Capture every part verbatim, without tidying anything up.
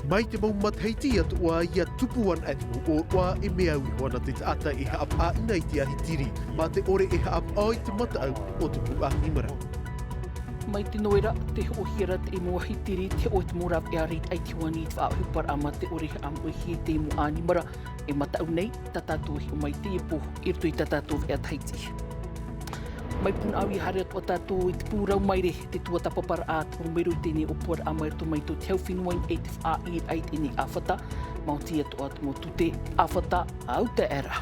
Mai te mau matahiti atoʻa ia tupu ana te mau ʻōroʻa, e mea au iho ana te taʻata e haʻapaʻo i te ahitiri, mā te ʻore e haʻapaʻo i te mataʻu o te pūʻāhimara. Mai te noera, te hoʻohia ra te mau ahitiri, te hoʻo i te mau rāveʻa riʻi i te hoani i te faʻaʻohiparaʻa mā te ʻore haʻamoʻehia i te mau ʻānimara. E mataʻu nei, tā tātou e hiʻo mai i teie pō, i roto i tā tātou veʻa Tahiti. Mai Punaʻauia haere atu ā tātou i te pūrau maere, te tuatāpaparaʻa a te mau mero i teie ʻōpuaraʻa mai roto mai tō te hau fenua i te faʻaʻī i teie ʻāfata, maoti atoʻa te mau tute, ʻāfata, ʻautaeaʻe ra.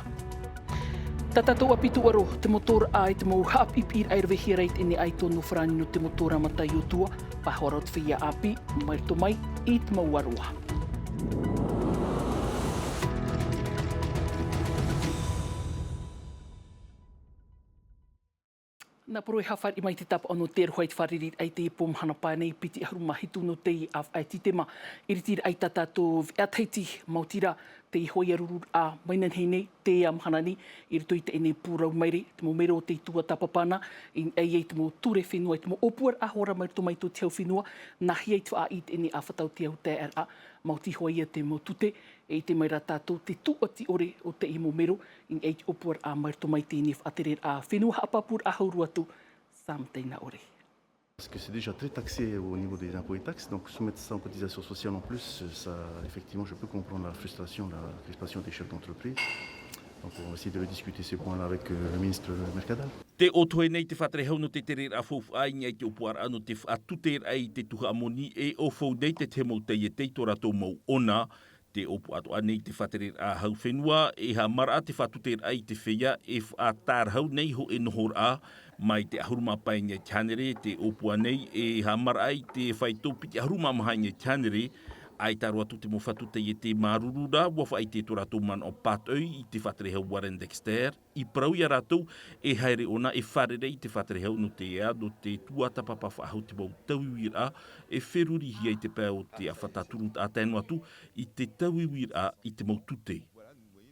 Tā tātou ʻāpī tūʻaro, te mau tōraʻa e te mau haʻapiʻipiʻiraʻa e ravehia ra i teie ʻaito nō Farāni nō te mau tōrā mata i ʻōtua, pāhoa roa te feiā ʻāpī, mai roto mai i te mau aroā. Nā poro e haʻafāriʻi mai te tāpaʻo nō te aroha i te fārereiraʻa i teie pō mahana pae nei, piti ʻahuru mā hitu nō teie ʻāvaʻe Tītema, iritiraʻa i tā tātou veʻa Tahiti, maoti rā, te hōʻē rururaʻa mai nanei nei, teie mahana nei, i roto i teie pūrau maere, te mau mero o te tuatāpapa na, i niʻa i te mau ture fenua, i te mau ʻōpuaraʻa hora mai roto mai tō te hau fenua, nā hea i te faʻaʻī i teie ʻāfata o te ʻautaeaʻe ra, maoti hoʻi ia te mau tute, e ʻite mai rā tātou te tūʻati ʻore o teie mau mero, i niʻa i te ʻōpuaraʻa mai roto mai teie faʻatereraʻa fenua haʻapāpūraʻa hau roa atu, Sam Teinaʻore. Parce que c'est déjà très taxé au niveau des impôts et taxes, donc soumettre ça en cotisation sociale en plus, ça, effectivement, je peux comprendre la frustration, la crispation des chefs d'entreprise. Donc on va essayer de rediscuter ces points-là avec, euh, le ministre Mercadal. Tē ʻōtohe nei te faʻaterehau nō te tereraʻa faufaʻa i niʻa i te ʻōpuaraʻa nō te faʻatuteraʻa i te tuhaʻa moni e ʻaufau nei te tahi mau taiete i tō rātou mau ʻona. Tē ʻōpua atoʻa nei te faʻatereraʻa hau fenua, e haʻamaraʻa te faʻatuteraʻa i te feiā e faʻatarahau nei hōʻē nohoraʻa, mai te ʻahuru mā pae i niʻa i te hānere, tē ʻōpua nei e haʻamaraʻa i te faito piti ʻahuru mā maha i niʻa i te hānere, ʻaita roa atu te mau fatu taiete māuruuru ra, ʻua faʻaʻite tō rātou manaʻo pātoʻi i te faʻaterehau Warren Dexter, i parau ia rātou e haere ʻōna e fārerei i te faʻaterehau nō te ea, nō te tuatāpapa faʻahou te mau tauiuiraʻa, e ferurihia i te pae o te ʻāfata turu taʻata e noa atu i te tauiuiraʻa i te mau tute.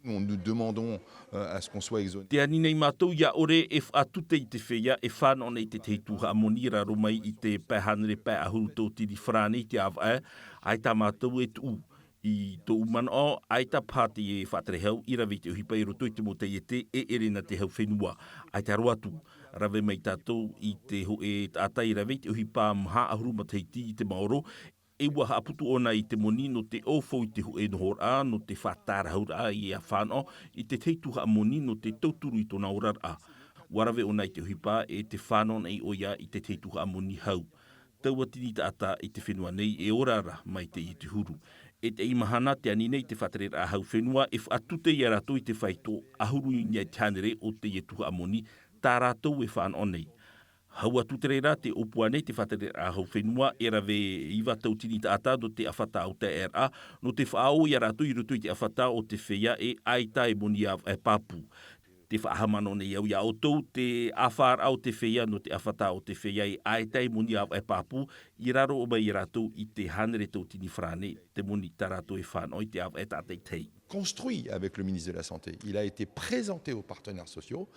Nous, nous demandons, euh, à ce qu'on soit exonéré. Tē ani nei mātou ʻia ʻore e faʻatute i te feiā e fānaʻo nei te tahi tuhaʻa moni i raro mai i te pae hānere pae ʻahuru tauatini farāne i te ʻāvaʻe, ʻaita mātou e tuʻu. I tōʻu manaʻo, ʻaita paha te faʻaterehau i rave i te ʻohipa i roto i te mau taiete e ʻere nā te hau fenua. ʻAita roa atu, rave mai tātou i te hōʻē taʻata i rave i te ʻohipa maha ʻahuru matahiti i te maoro, e ʻua haʻaputu ʻōna i te moni nō te ʻaufau i te hōʻē nohoraʻa, nō te faʻatarahu raʻa i te fānaʻo i te tahi tuhaʻa moni nō te tauturu i tōna oraraʻa. ʻUa rave ʻōna i te ʻohipa e te fānaʻo nei ʻoia i te tahi tuhaʻa moni hau. Tauatini taʻata i te fenua nei e ora ra mai teie te huru. E teie mahana tē ani nei te faʻatereraʻa hau fenua e faʻatute ia rātou i te faito ʻahuru i niʻa i te hānere o teie tuhaʻa moni tā rātou e fānaʻo nei. Hau atu te reira tē ʻōpua nei te faʻatereraʻa hau fenua e rave iva tauatini taʻata nō te ʻāfata ʻautaeaʻe ra, nō te faʻaō ia rātou i roto i te ʻāfata o te feiā e ʻaita e moni ʻāvaʻe pāpū. Tē faʻahaʻamanaʻo nei au ia ʻoutou te ʻāfaraʻa o te feiā nō te ʻāfata o te feiā e ʻaita e moni ʻāvaʻe pāpū, i raro mai ia rātou i te hānere tauatini farāne te moni tā rātou e fānaʻo i te ʻāvaʻe tātaitahi. Construit avec le ministre de la Santé. Il a été présenté aux partenaires sociaux.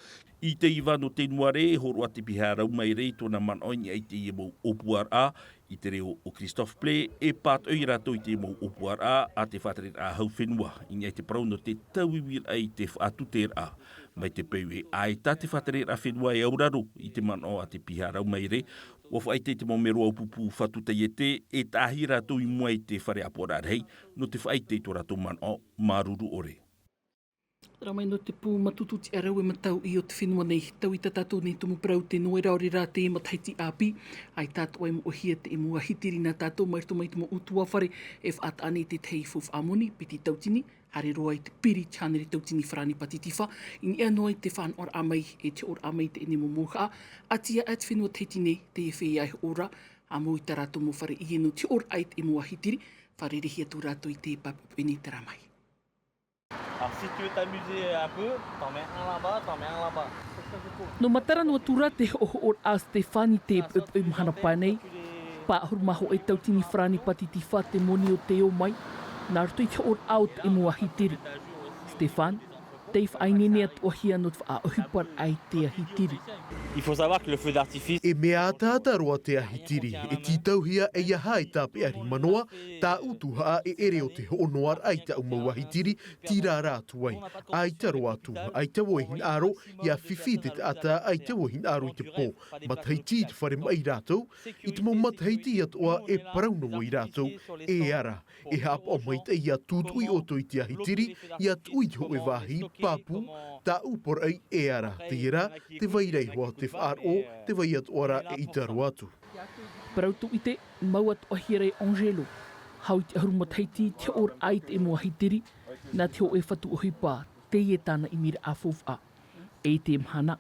I te iva nō Tenuare, e hōroʻa te piha rau maere i tōna manaʻo i niʻa i teie mau ʻōpuaraʻa, i te reo o Christophe Plé, e pātoʻi rātou i te mau ʻōpuaraʻa a te faʻatereraʻa hau fenua, i niʻa i te parau nō te tauiuiraʻa i te faʻatuteraʻa. Mai te peu e ʻaita te faʻatereraʻa fenua e auraro i te manaʻo a te piha rau maere, ʻua faʻaʻite te mau mero ʻaupūpū fatu taiete, e tahi rātou i mua i te fare ʻāpoʻoraʻa rahi, nō te faʻaʻite i tō rātou manaʻo māuruuru ʻore. Rā mai nō te pū Matutu Tiʻarau e Matauʻi o te fenua nei, taui tā tātou nei tumu parau te noera o reira te matahiti ʻāpī, ʻaita atoʻa e moʻehia te mau ahitiri nā tātou mai roto mai te mau ʻutuāfare, e faʻataʻa nei te tahi faufaʻa moni, piti tauatini, haere roa i te piri te hānere tauatini farāne pātitifa, i niʻa noa i te fānaʻoraʻa mai, e te hoʻoraʻa mai i teie mau mauhaʻa, ʻati aʻe te fenua Tahiti nei, teie feiā e hoʻo ra, ʻāmui tā rātou mau fare ʻī nō te hoʻoraʻa i te mau ahitiri, fārerei atu rātou i te pae poʻipoʻi nei terā mai. Alors, si tu veux t'amuser un peu, t'en mets un là-bas, t'en mets un là-bas. Nō matara noa atu rā te hoʻohoʻoraʻa a Stéphane i te poʻipoʻi mahana pae nei. Paʻahuru mā hōʻē tauatini farāne pātitifa te moni o tē ō mai, nā roto i te hoʻoraʻa o te mau ahitiri. Stéphane, Tei faʻaineine atu ʻohia nō te faʻaʻohiparaʻa i te ahitiri. Il faut savoir que le feu d'artifice. E mea ataata roa te ahitiri, e tītauhia e aha e tāpeʻa rima noa, tāʻu tuhaʻa e ʻere o te hoʻo noa raʻa i tāʻu mau ahitiri, tīrā rā atu ai. ʻAita roa atu, ʻaita vau e hinaʻaro, ia fifi te taʻata, ʻaita vau e hinaʻaro i te pō. Matahiti i te fare maʻi rātou, i te mau matahiti atoʻa e parau noa vau i rātou, e ara, e haʻapaʻo maitaʻi ia tūtuʻi ʻoutou i te ahitiri, ia tuʻu i te hōʻē vāhi, pāpū, tāʻu poraʻi e ara, teie rā, te vai ra iho ā te faʻaroʻo, te vai atoʻa rā e ʻita roa atu. Parau tūʻite, mau atoʻa hia ra e Angelo, hau i te ʻahuru matahiti te hoʻoraʻa i te mau ahitiri, nā te hōʻē fatu ʻohipa, teie tāna ʻimiraʻa faufaʻa. E i te mahana,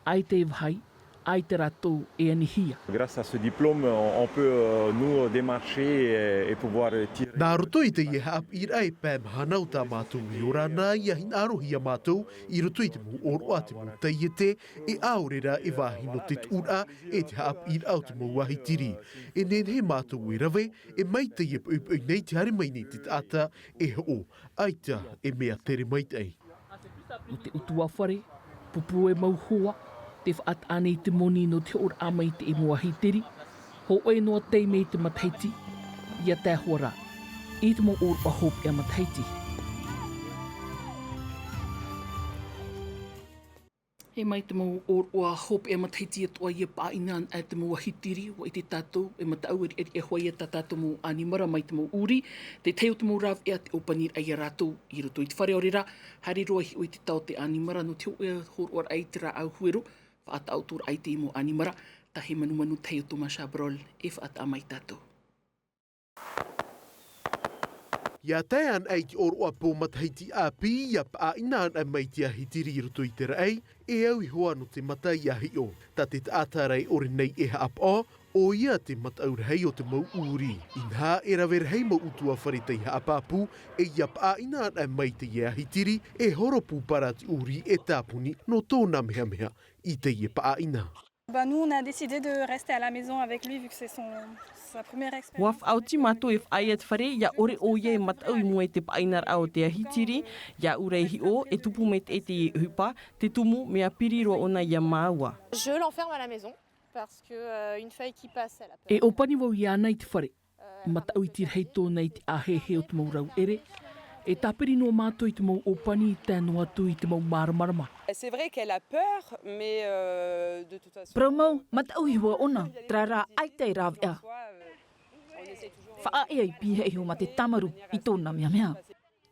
ʻaita e vāhi, ʻaita rātou e anihia. Grâce à ce diplôme, on, on peut, euh, nous, euh, démarcher et, et pouvoir, euh, tirer. Nā roto i teie haʻapiʻiraʻa e pae mahana o tā mātou i ora na, ia hinaʻarohia mātou i roto i te mau ʻōroʻa, te mau taiete, e ʻaore rā e vāhi nō te tuʻuraʻa, e te haʻapiʻiraʻa o te mau ahitiri. E nehenehe mātou e rave, e maitaʻi e poʻipoʻi nei te haere mai nei te taʻata, e hoʻo, ʻaita, e mea tere maitaʻi. Nō te ʻutuāfare, pupū e mau hoa, te faʻataʻa nei te moni nō te hoʻoraʻa mai i te mau ahitiri, hōʻē noa taime i te matahiti, ia tae hoʻi ra, i te mau ʻōroʻa hopeʻa matahiti. E mai te mau ʻōroʻa hopeʻa matahiti atoʻa ia paʻaʻina ana e te mau ahitiri, ʻua ʻite tātou, e mataʻu e riʻariʻa hoʻi ia tā tātou mau ʻanimara mai te mau ʻūrī, te tahi o te mau rāveʻa te ʻōpaniraʻa ia rātou, i roto i te fare ʻaore rā, haere roa i hiʻo i te taote ʻanimara nō te hōʻē hōroʻaraʻa i te rāʻau huero, faʻataʻa atu ra i te mau ʻanimara, tahi manumanu tahi o Thomas Chabrol, e faʻataʻa mai tātou. Ia tae ana i te ʻōroʻa pō matahiti ʻāpī, ia paʻaʻina ana mai te ahitiri i roto i te raʻi, e au iho ā nō te mata ia hiʻo. Tā te taʻata ra e ʻore nei e haʻapaʻo, ʻoia te mataʻu rahi o te mau ʻūrī. Inaha e rave rahi mau ʻutuāfare tei haʻapāpū, e ia paʻaʻina ana mai teie ahitiri, e horo pūpara te ʻūrī e tāpuni nō tōna mehameha i teie paʻaʻina. Bah, nous, on a décidé de rester à la maison avec lui, vu que c'est son, sa première expérience. ʻUa faʻaoti mātou e faʻaea te fare, ia ʻore ʻoia e mataʻu i mua i te paʻaʻinaraʻa o te ahitiri, ia ʻura e hiʻo, e tupu maitaʻi teie ʻohipa, te tumu, mea piri roa ʻōna ia māua. Je l'enferme à la maison, parce que, euh, une feuille qui passe, elle a peur. E ʻōpani vau iāna i te fare. Mataʻu iti rahi tōna i te āhehe o te mau rauʻere, e tāpiri noa mātou i te mau ʻōpani tae noa atu i te mau māramarama. C'est vrai qu'elle a peur, mais, euh, de toute façon. Parau mau, mataʻu iho ā ʻōna, terā rā ʻaita e rāveʻa. Faʻaea i pihaʻi iho mā te tāmarū i tōna mehameha.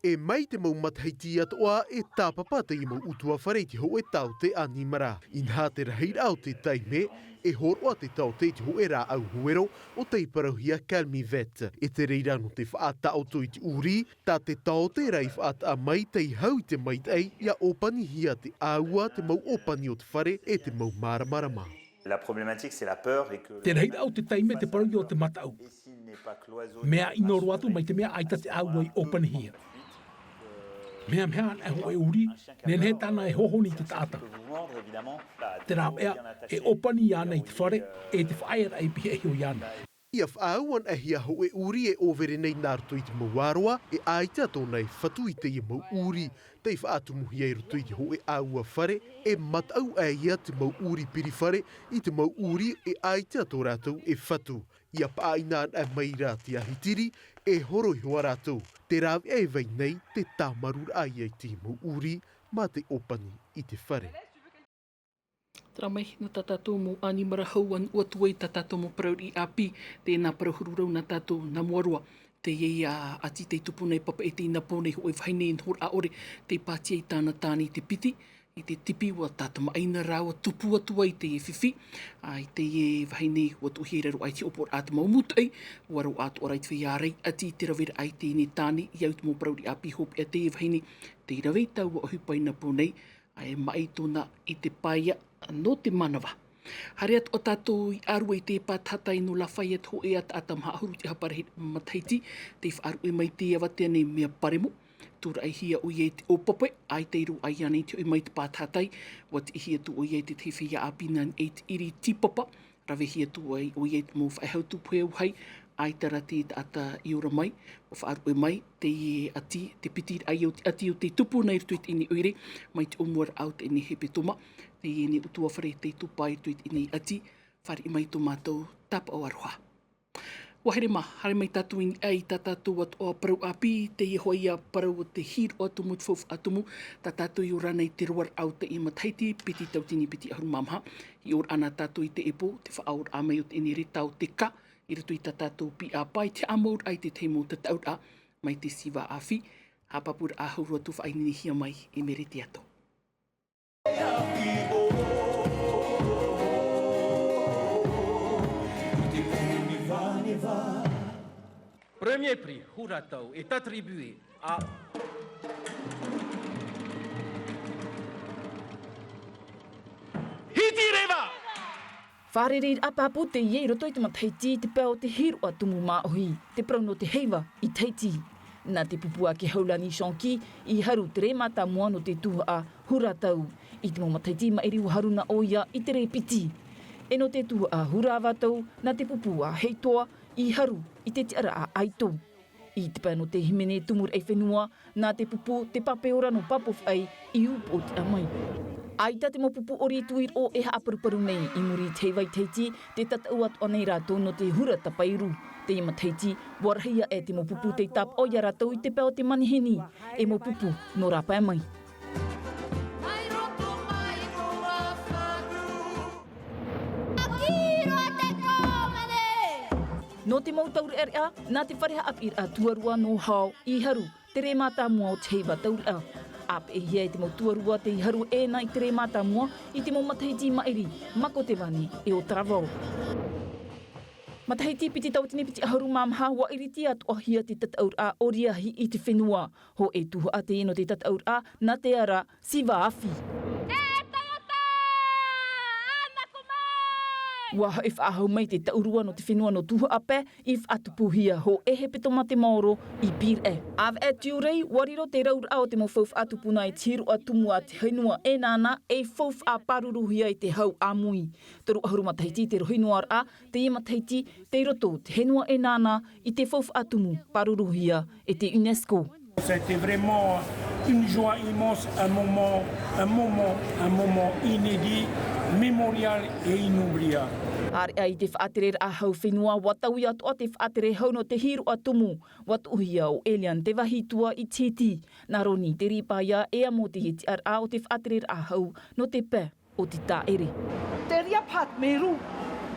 E mai te mau matahiti atoʻa e tāpapa teie mau ʻutuāfare i te hōʻē taote ʻanimara. Inaha te rahiraʻa o te taime, e hōroʻa te taote i te hōʻē rāʻau huero, ʻo tei parauhia Calmivet. E te reira nō te faʻataʻoto i te ʻūrī, tā te taote ra i faʻataʻa mai tei hau i te maitaʻi, ia ʻōpanihia te ʻāua, te mau ʻōpani o te fare, e te mau māramarama. La problématique, c'est la peur et que. Te rahiraʻa o te taime te parauhia o te mataʻu. Mea ʻino roa atu mai te mea ʻaita te ʻāua i ʻōpanihia. Mehameha ana e hōʻē ʻūrī, nehenehe tāna e hohoni i te taʻata. Te rāveʻa, e ʻōpani iāna i te fare, e te faʻaearaʻa e pihaʻi iho iāna. Ia faʻaau anaʻe hia hōʻē ʻūrī e ʻōvere nei nā roto i te mau ʻāroa, e ʻaita tōna e fatu i teie mau ʻūrī, tei faʻatumuhia i roto i te hōʻē ʻāua fare, e mataʻu aʻe ia te mau ʻūrī piri fare, i te mau ʻūrī e ʻaita tō rātou e fatu. Ia paʻaʻina anaʻe mai rā te ahitiri, e horo iho ā rātou. Te rāveʻa e vai nei, te tāmarūraʻa ia i te mau ʻūrī, mā te ʻōpani i te fare. Terā mai, nō tā tātou mau ʻanimara hau, ʻua nuʻu atu ai tā tātou mau parau riʻi ʻāpī, tēnā parau huru rau nā tātou nā mua roa. Teie ïa ʻati tei tupu nei, papaʻi teie nā Pōnei, hōʻē vahine nohoraʻa ʻore, tei pātia i tāna tāne i te piti, i te tipi, ʻua tātamaʻaina rāua, tupu atu ai teie fifi, ā, i teie vahine, ʻua tuʻuhia i raro aʻe i te ʻōpuaraʻa te mau mūtoʻi, ʻua roaʻa atoʻa ra i te feiā ʻārai, ʻati i te raveraʻa i teie tāne, i au i te mau parau riʻi ʻāpī hopeʻa teie vahine, tei rave i taua ʻohipa i nā Pōnei, ā, e maʻi tōna i te pae nō te manava. Haere atoʻa tātou i ʻĀrue i te pātahatai nō Lafayette, hōʻē ʻataʻata maha ʻahuru te ʻahapara matahiti, tei faʻaruʻe mai te avatea nei mea paremo. Tūraʻihia ʻoia i te ʻōpape, ʻaita i roaʻa iāna i te hoʻi mai i te pātahatai, ʻua tiʻihia atu ʻoia e te tahi feiā ʻāpī nā niʻa i te ʻiri tīpapa, ravehia atu ai ʻoia i te mau faʻehau tupu hau hai, ʻAita rā te taʻata i ora mai, ʻua faʻaruʻe mai teie ʻati, te piti raʻa o te ʻati o tei tupu nei i roto i teie nei ʻoire, mai te ʻōmuaraʻa o teie nei hepetoma, teie nei ʻutuāfare tei topa i roto i teie nei ʻati, fāriʻi mai tō mātou tāpaʻo aroha. ʻUa haere mā, haere mai tātou i niʻa i tā tātou atoʻa parau ʻāpī, teie hoʻi ia parau o te hīroʻa tumu, te faufaʻa tumu, tā tātou i ora nei i te roaraʻa o teie matahiti, piti tauatini piti ʻahuru mā maha, i ora na tātou i teie pō, te faʻaoraraʻa mai o teie nei reta o te kā, i roto i tā tātou piʻapā i te haʻamouraʻa i te tahi mau tataʻuraʻa mai te Siva Afi, haʻapāpūraʻa hau roa atu faʻaineinehia mai e Merete Ato. Premier prix, Huratau, est attribué à Hitireva. Fārereiraʻa pāpū teie i roto i te matahiti i te pae o te hīroʻa tumu māʻohi, te parau nō te heiva i Tahiti. Nā te pupu a Kehaulani Shonki i haru te rē mātāmua nō te tuhaʻa Huratau. I te mau matahiti maʻiri ʻua haru na ʻoia i te rē piti. E nō te tuhaʻa Huravatau, nā te pupu a Heitoa i haru i te tiʻaraʻa ʻaito. I te pae nō te hīmene tumu raʻi fenua, nā te pupu Te Pape Ora nō Papofaʻi i upoʻotiʻa mai. ʻAita te mau pupu ʻori tūʻiroʻo e haʻaparuparu nei i muri i te heiva i Tahiti, tē tataʻu atoʻa nei rātou nō te hura tapairu. Teie matahiti, ʻua rahi aʻe te mau pupu tei tāpaʻo ia rātou i te pae o te manihini, e mau pupu nō rāpae mai. Nō te mau taureʻareʻa, nā te fare haʻapiʻiraʻa tuarua nō Hao i haru te rē mātāmua o te heiva taureʻa. ʻĀpeʻehia e te mau tuarua tei haru ʻē na i te rē mātāmua i te mau matahiti maʻiri, Mako Te Vane e ʻo Taravao. Matahiti piti tauatini piti ʻahuru mā maha, ʻua ʻiriti atoʻahia te tataʻuraʻa ʻoriahi i te fenua. Hōʻē tuhaʻa teie nō te tataʻuraʻa nā te ara Siva Afi. E Toyota! Ana ko mai! ʻUa hoʻi faʻahou mai te taʻurua nō te fenua nō tuhaʻa pae i faʻatupuhia hōʻē hepetoma te maoro i Pīraʻe. ʻĀvaʻe Tiurai, ʻua riro te rauraʻa o te mau faufaʻa tupuna i te hīroʻa tumu a te fenua e nāna e faufaʻa pāruruhia i te hau ʻāmui. Toru ʻahuru matahiti te rohi noa raʻa, teie matahiti tei roto te fenua e nāna i te faufaʻa tumu pāruruhia e te UNESCO. C'était vraiment une joie immense, un moment, un moment, un moment inédit, mémorial et inoubliable. ʻĀreʻa i te faʻatereraʻa hau fenua, ʻua taui atoʻa te faʻatere hau nō te hīroʻa tumu, ʻua tuʻuhia ʻo Eliane Te Vahitua i Tahiti, nā Roni Te Ripaia e amo te tiʻaraʻa o te faʻatereraʻa hau nō te pae o te tāʻere. Te reira paha te mea rū,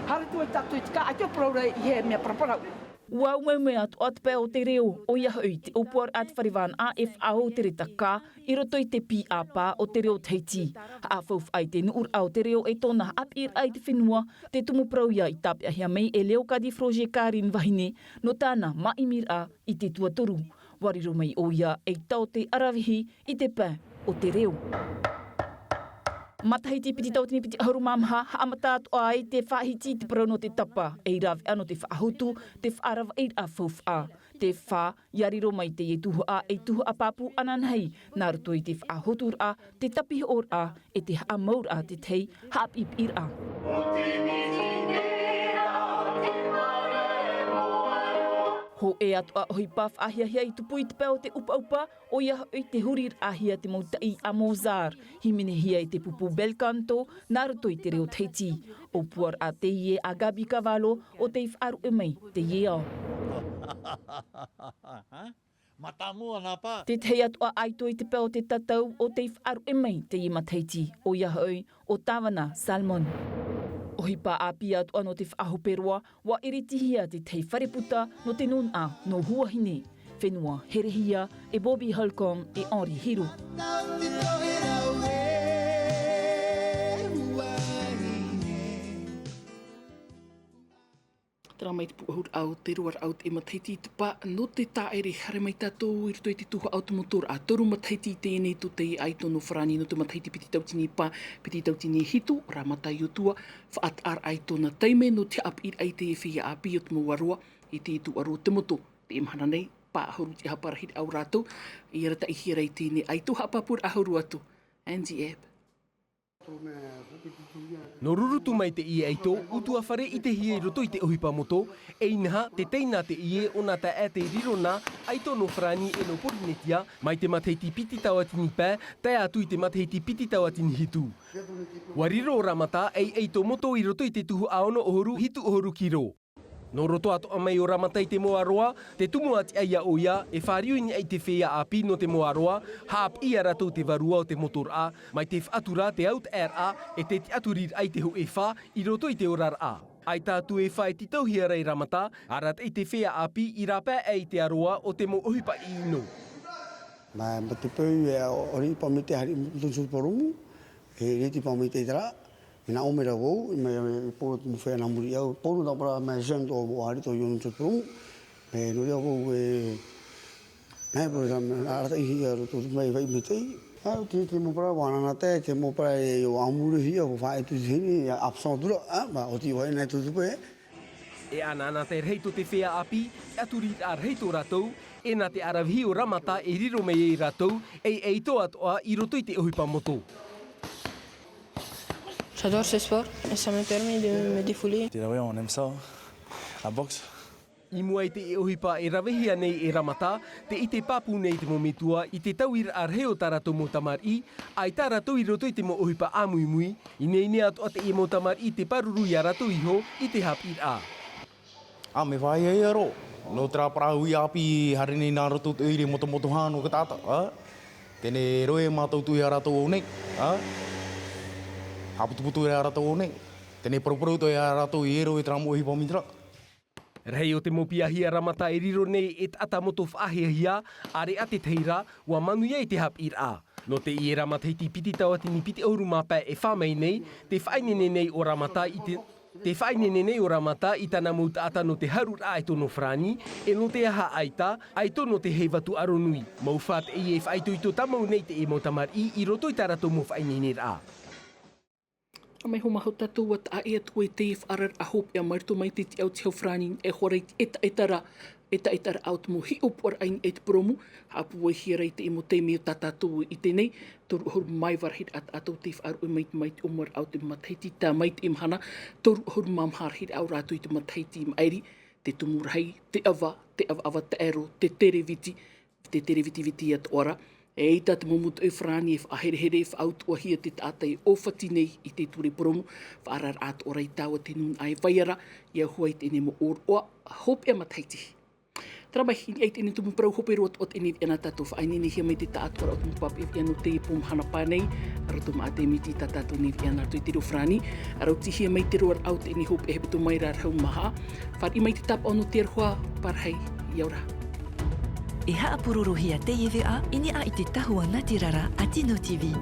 haere atu ai tātou i te kā, ʻaita e parau ra i hea mea paraparau. ʻUa umeumea atoʻa te pae o te reo, ʻoia hoʻi te ʻōpuaraʻa a te fare vānaʻa e faʻahou te reta kā i roto i te piʻapā o te reo Tahiti. Haʻafaufaʻa i te nuʻuraʻa o te reo e tōna haʻapiʻiraʻa i te fenua, te tumu parau ia i tāpeʻahia mai e Leokadi Froger Karine Vahine nō tāna māʻimiraʻa i te tuatoru. ʻUa riro mai ʻoia ei tao tei ʻaravihi i te pae o te reo. Matahiti piti tauatini piti ʻahuru mā maha, haʻamata atoʻa ai te faʻahiti i te parau nō te tapa, ei rāveʻa nō te faʻahotu, te faʻaravaʻiraʻa faufaʻa. Te fā, ʻia riro mai teie tuhaʻa ei tuhaʻa pāpū ananahi, nā roto i te faʻahoturaʻa, te tapihoʻoraʻa, e te haʻamauraʻa tētahi haʻapiʻipiʻiraʻa. Hōʻē atoʻa ʻohipa faʻahiahia i tupu i te pae o te ʻupaʻupa, ʻoia hoʻi te huriraʻahia te mau taʻi a Mozart, hīmenehia e te pupu bel canto, nā roto i te reo Tahiti. ʻŌpuaraʻa teie a Gaby Cavallo, ʻo tei faʻaruʻe mai teie ao. Mātāmua nā pā. Tētahi atoʻa ʻaito i te pae o te tatau ʻo tei faʻaruʻe mai teie matahiti, ʻoia hoʻi ʻo Tāvana Salmon. ʻOhipa ʻāpī atoʻa nō te faʻahope roa, ʻua ʻiritihia tētahi fare puta nō te nūnaʻa nō Huahine, fenua herehia e Bobby Holcomb e Henri Hiro. Terā mai te pūʻohuraʻa o te roaraʻa o te matahiti i te pā nō te tāʻere. Haere mai tātou i roto i te tuhaʻa o te motu ra, toru matahiti i teie nei tō teie ʻaito nō Farāni nō te matahiti piti tauatini pā, piti tauatini hitu, Rāmata Iotua, faʻataʻaraʻa i tōna taime nō te haʻapiʻiraʻa i te feiā ʻāpī o te mau aroa i te tūʻaro o te motu. Teie mahana nei, pāʻahuru te ʻāparahi o rātou i arataʻihia ra i teie nei ʻaito. Haʻapāpūraʻa hau roa atu, Andy Ebb. Nō Rurutu mai teie ʻaito, utuafare i te hia i roto i te ʻohipa moto, e inaha, te teina teie ʻo nā taeaʻe te riro nā, ʻaito nō Farāni e nō Pōrīnetia, mai te matahiti piti tauatini pae, tae atu i te matahiti piti tauatini hitu. ʻUa riro ʻo Ramata, ei ʻaito moto i roto i te tuhaʻa ono ʻahuru hitu ʻahuru kiro. Nō roto atoʻa mai ʻo Ramata i te moa roa, te tumu ʻātiʻa ia ʻoia, e fāriu i niʻa i te feiā ʻāpī nō te moa roa, haʻapiʻi ia rātou te vārua o te motoraʻa, mai te faʻatura, te autaʻeraʻa, e te tiʻaturiraʻa i te hōʻē fā, i roto i te oraraʻa. ʻAita atu e fā e tītauhia ra e Ramata, arataʻi te feiā ʻāpī i rāpae aʻe i te aroā o te mau ʻohipa ʻino. Mā, mā te peu e, ʻo, ʻori pāmiti haere i te pōromu, e reti pāmiti i te rā, e nā ʻō mai ra vau, e mai, e poro te mau feiā nā muri iho, poro nā parau mai jeune tō vau haere tō Union Sport Room, e nō reira vau e, nā e poro rā, arataʻihia roto mai vai mai tei, a, te, te mau parau, vānana te, te mau parau e, ʻo ʻāmurihia, ʻo faʻaʻite te hini, absent atu ra, a, mā, ʻoti ʻoe nā e tutupu e. E ʻanaʻanatae rahi tō te feiā ʻāpī, tiʻaturiraʻa rahi tō rātou, e nā te ʻaravihi ʻo Ramata e riro mai ai rātou, ei ʻaito atoʻa i roto i te ʻohipa moto. J'adore ce sport et ça me permet de me défouler. Te rave, on aime ça, la boxe. I mua i te ʻohipa e ravehia nei e Ramata, tē ʻite pāpū nei te mau metua i te tauiraʻa rahi o tā rātou mau tamariʻi, ʻaita rātou i roto i te mau ʻohipa ʻāmuimui, ineine atoʻa teie mau tamariʻi tē pāruru ia rātou iho i te haʻapiʻiraʻa. A, mea fāʻiʻa roa. Nō terā parau ʻāpī haere nei nā roto i te ʻoire motomotohā nō te taʻata, a? Tē nei roa mātou tuʻu ia rātou ʻō nei, a? Haʻaputuputu ia rātou ʻō nei. Tē nei paraparau atoʻa ia rātou i ʻere i terā mau ʻohipa mītera. Rahi o te mau piahi a Ramata e riro nei e taʻata moto faʻahiahia, ʻāreʻa te tahi ra, ʻua manuia i te haʻapiʻiraʻa. Nō teie ra matahiti piti tauatini piti ʻahuru mā pae e fā mai nei, tē faʻaineine nei ʻo Ramata i te, tē faʻaineine nei ʻo Ramata i tāna mau taʻata nō te hāruraʻa ʻaito nō Farāni, e nō te aha ʻaita, ʻaito nō te heiva tūʻaro nui. Mau fā teie e faʻaitoito tāmau nei teie mau tamariʻi i roto i tā rātou mau faʻaineineraʻa. Mai hō maho tātou ʻua taʻa ʻē atu ai teie faʻaararaʻa hopeʻa mai roto mai te tiʻa o te hau Farāni, e hora i te ʻetaʻetaraʻa, ʻetaʻetaraʻa o te mau hiʻopoʻaraʻa i niʻa i te pōromu, haʻapūaihia ra i teie mau taime o tā tātou i ʻite nei, toru ʻahuru mā iva rahiraʻa tātou tei faʻaruʻe mai, mai te ʻōmuaraʻa o te matahiti tā mai teie mahana, toru ʻahuru mā maha rahiraʻa ʻo rātou i te matahiti i maʻiri, te tumu rahi, te ʻava, te ʻavaʻava taʻero, te tereviti, te terevitiviti atoʻa ra. Eʻita te mau motoʻe Farāni e faʻaherehere, e faʻautuʻahia te taʻata e ʻōfati nei i te ture pōromu, faʻaararaʻa atoʻa ra i taua te nūnaʻa e vai ra, ʻia hua i teie nei mau ʻōroʻa hopeʻa matahiti. Terā mai, i niʻa i teie nei tumu parau hope roa atoʻa teie nei viʻa nā tātou, faʻaineinehia mai te taʻatoʻaraʻa o te mau pāpaʻi viʻa nō teie pō mahana paʻi nei, a roto maʻa te miti tā tātou nei viʻa nā roto i te reo Farāni, a rautihia mai te roaraʻa o teie nei hopeʻa hepetoma e rārahu maha, Fāriʻi mai te tāpaʻo nō te aroha, pārahi, ʻia ora. E haʻapurorohia teie viʻa i niʻa i te tahua nātirara a Tino TV.